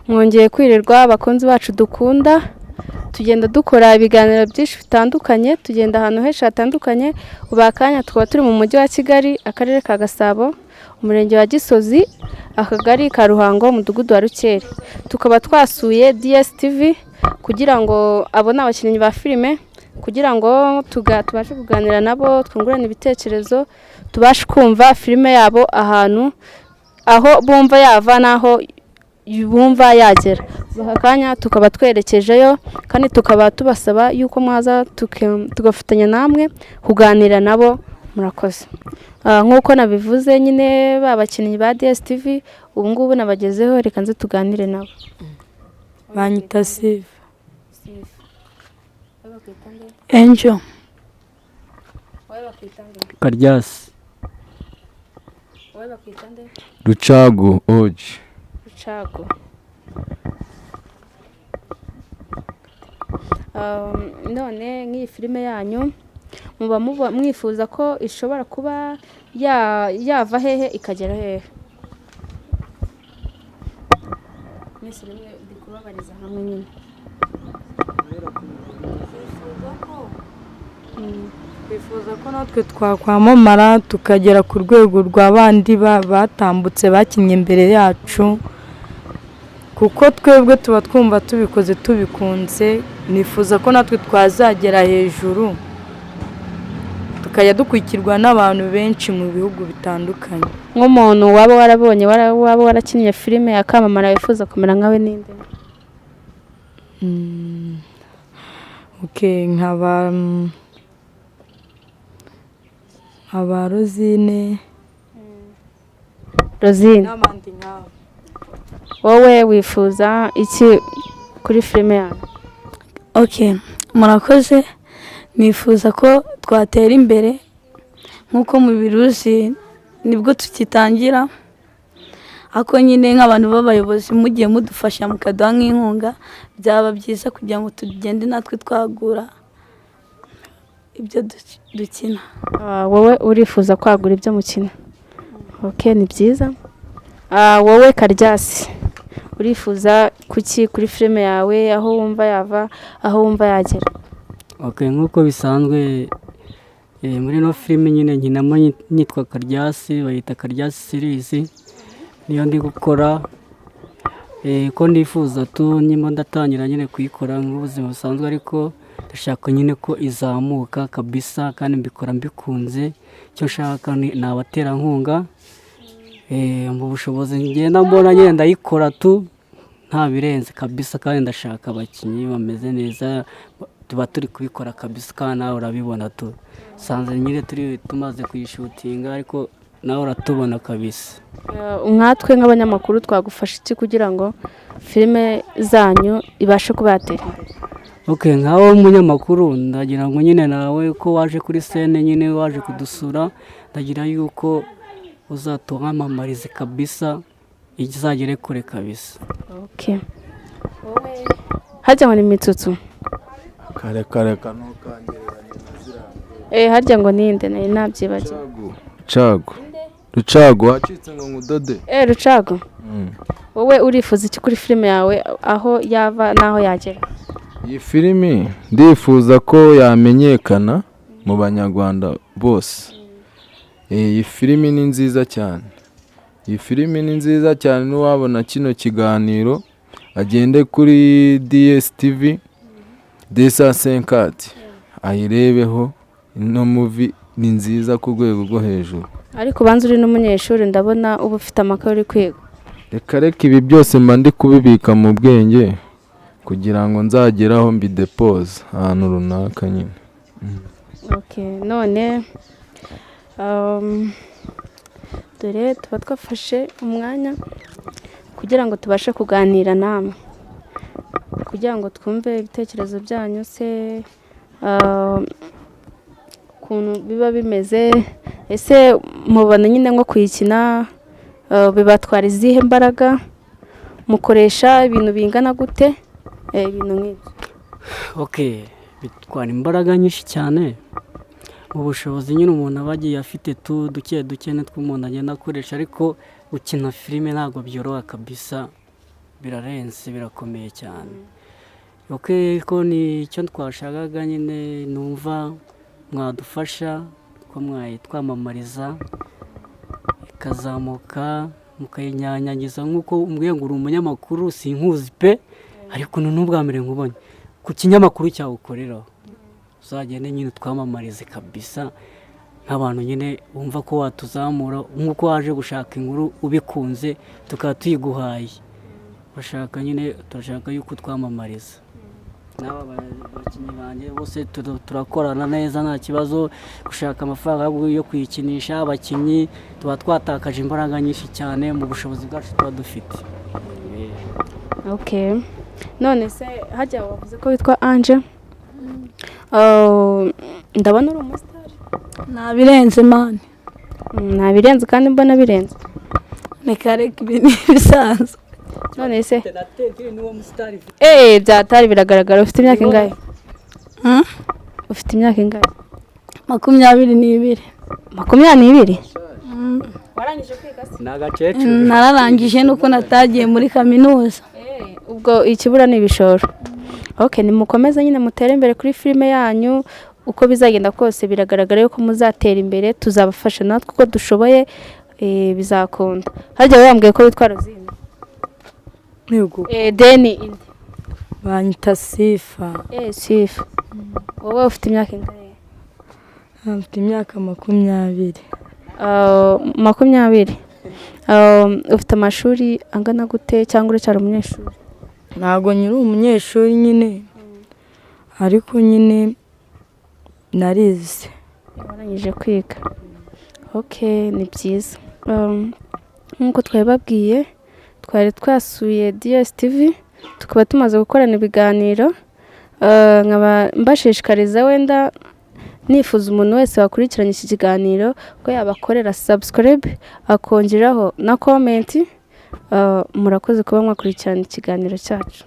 Mwongeye kwirirwa, abakunzi bacu dukunda. Tugenda dukora ibiganiro byinshi bitandukanye, tugenda ahantu henshi hatandukanye. Ubu akanya tukaba turi mu Mujyi wa Kigali, Akarere ka Gasabo, Umurenge wa Gisozi, Akagari ka Ruhango, Umudugudu wa Rukeri. Tukaba twasuye DSTV kugira ngo abone abakinnyi ba filime, kugira ngo tubashe kuganira nabo, twungurane ibitekerezo, tubashe kumva filime yabo, ahantu aho bumva yava n'aho bumva yagera. Aka kanya tukaba twerekejeyo, kandi tukaba tubasaba yuko mwaza tugafatanya namwe kuganira nabo. Murakoze. Nk'uko nabivuze nyine, ba bakinnyi ba DSTV ubu ngubu nabagezeho, reka nze tuganire nabo. Banyita Siva Angel. Karyasi. Rucagu Oji. Rucago. None nk'iyi filime yanyu muba mwifuza ko ishobora kuba yava hehe ikagera hehe? Mwese rimwe, ndi kubabariza hamwe nyine. Twifuza ko natwe twakwamamara, tukagera ku rwego rwa bandi batambutse, bakinnye imbere yacu, kuko twebwe tuba twumva tubikoze tubikunze. Nifuza ko natwe twazagera hejuru, tukajya dukurikirwa n'abantu benshi mu bihugu bitandukanye. Nk'umuntu waba warabonye, waba warakinnye filime akamamara, wifuza kumera nkawe, ninde? Okay, nkaba Rosine. Rosine. N'abandi nkabo. Wowe wifuza iki kuri filime yanyu? Ok, murakoze. Nifuza ko twatera imbere nk'uko mubiruzi nibwo tugitangira, ariko nyine nk'abantu b'abayobozi mugiye mudufasha, mukaduha nk'inkunga, byaba byiza kugira ngo tugende natwe twagura ibyo dukina. Wowe urifuza kwagura ibyo mukina. Ok, ni byiza. Wowe Karyasi, urifuza kuki kuri filime yawe, aho wumva yava, aho wumva yagera? Ok, nk'uko bisanzwe, muri ino filime nyine nkinamo nitwa Karyasi, bayita Karyasi Series, niyo ndi gukora. Ko nifuza tu, nyuma ndatangira nyine kuyikora nk'ubuzima busanzwe, ariko ndashaka nyine ko izamuka kabisa, kandi mbikora mbikunze. Icyo nshaka ni abaterankunga. Mu bushobozi ngenda mbona nyine ndayikora tu, nta birenze kabisa, kandi ndashaka abakinnyi bameze neza. Tuba turi kubikora kabisa, kandi nawe urabibona tu, sanze nyine turi tumaze kuyishutinga, ariko nawe uratubona kabisa. Nkatwe nk'abanyamakuru twagufasha iki kugira ngo filime zanyu ibashe kuba yatera imbere? Ok, nkawe w'umunyamakuru, ndagira ngo nyine nawe ko waje kuri scène nyine, waje kudusura, ndagira yuko uzatuhamamarize kabisa, izagere kure kabisa. Okay. Harya ngo ni Mitsutsu? Kare kare, ntukangereranye na ziriya. Harya ngo ninde? Nari nabyibagiwe. Cago, Rucago, wacitse ngo nkudode. Rucago. Wowe urifuza iki kuri filime yawe, aho yava n'aho yagera? Iyi filimi ndifuza ko yamenyekana mu Banyarwanda bose. Iyi filimi ni nziza cyane, iyi filimi ni nziza cyane. N'uwabona kino kiganiro agende kuri DSTV desa senkati ayirebeho. Ino movie ni nziza ku rwego rwo hejuru. Ariko ubanza uri n'umunyeshuri, ndabona uba ufite amakaye, uri kwiga. Reka reka, ibi byose mba ndi kubibika mu bwenge kugira ngo nzageraho mbidepoze ahantu runaka nyine. Okay, none dore tuba twafashe umwanya kugira ngo tubashe kuganira namwe, kugira ngo twumve ibitekerezo byanyu se, ukuntu biba bimeze. Ese mubona nyine nko kuyikina bibatwara izihe mbaraga? Mukoresha ibintu bingana gute? Ibintu nk'ibyo. Ok, bitwara imbaraga nyinshi cyane. Mu bushobozi nyine umuntu aba agiye afite tu duke duke nitwo umuntu agenda akoresha, ariko gukina filime ntabwo byoroha kabisa. Birarenze, birakomeye cyane. Okay, ko ni icyo twashakaga nyine, numva mwadufasha ko mwayitwamamariza ikazamuka, mukayinyanyagiza nk'uko umbwiye ngo uri umunyamakuru. Sinkuzi pe, ariko ni n'ubwa mbere nkubonye ku kinyamakuru cyawe ukoreraho. Uzagende nyine utwamamarize kabisa, nk'abantu nyine wumva ko watuzamura, nk'uko waje gushaka inkuru ubikunze tukaba tuyiguhaye. Bashaka nyine, turashaka yuko utwamamariza. N'aba bakinnyi banjye bose turakorana neza, nta kibazo. Gushaka amafaranga yo kuyikinisha abakinnyi, tuba twatakaje imbaraga nyinshi cyane mu bushobozi bwacu tuba dufite. Okay, none se hajya wavuze ko witwa Ange? Ndabona uri umusitari. Ntabirenze, man. Ntabirenze kandi mbona birenze. Reka reka, ibi ni ibisanzwe. None se byatari biragaragara. Ufite imyaka ingahe? Hmm? Ufite imyaka ingahe? 22. 22? Warangije kwiga se? Ni agakecuru. Nararangije, nuko natagiye muri kaminuza. Ubwo ikibura ni ibishoro. Okay, nimukomeze nyine mutere imbere kuri filime yanyu. Uko bizagenda kose biragaragara yuko muzatera imbere. Tuzabafasha natwe uko dushoboye, bizakunda. Harya wowe wambwiye ko witwa Rosine? Yego. Deni indi? Banyita Sifa. Sifa, wowe ufite imyaka ingahe? Mfite imyaka 20. 20. Ufite amashuri angana gute, cyangwa uracyari umunyeshuri? Ntabwo nyiri umunyeshuri nyine, ariko nyine narize. Warangije kwiga. Okay, ni byiza. Nk'uko twabibabwiye, twari twasuye DSTV, tukaba tumaze gukorana ibiganiro. Nkaba mbashishikariza, wenda nifuza umuntu wese wakurikiranye iki kiganiro ko yabakorera subscribe, akongeraho na comment. Murakoze kuba mwakurikirana ikiganiro cyacu.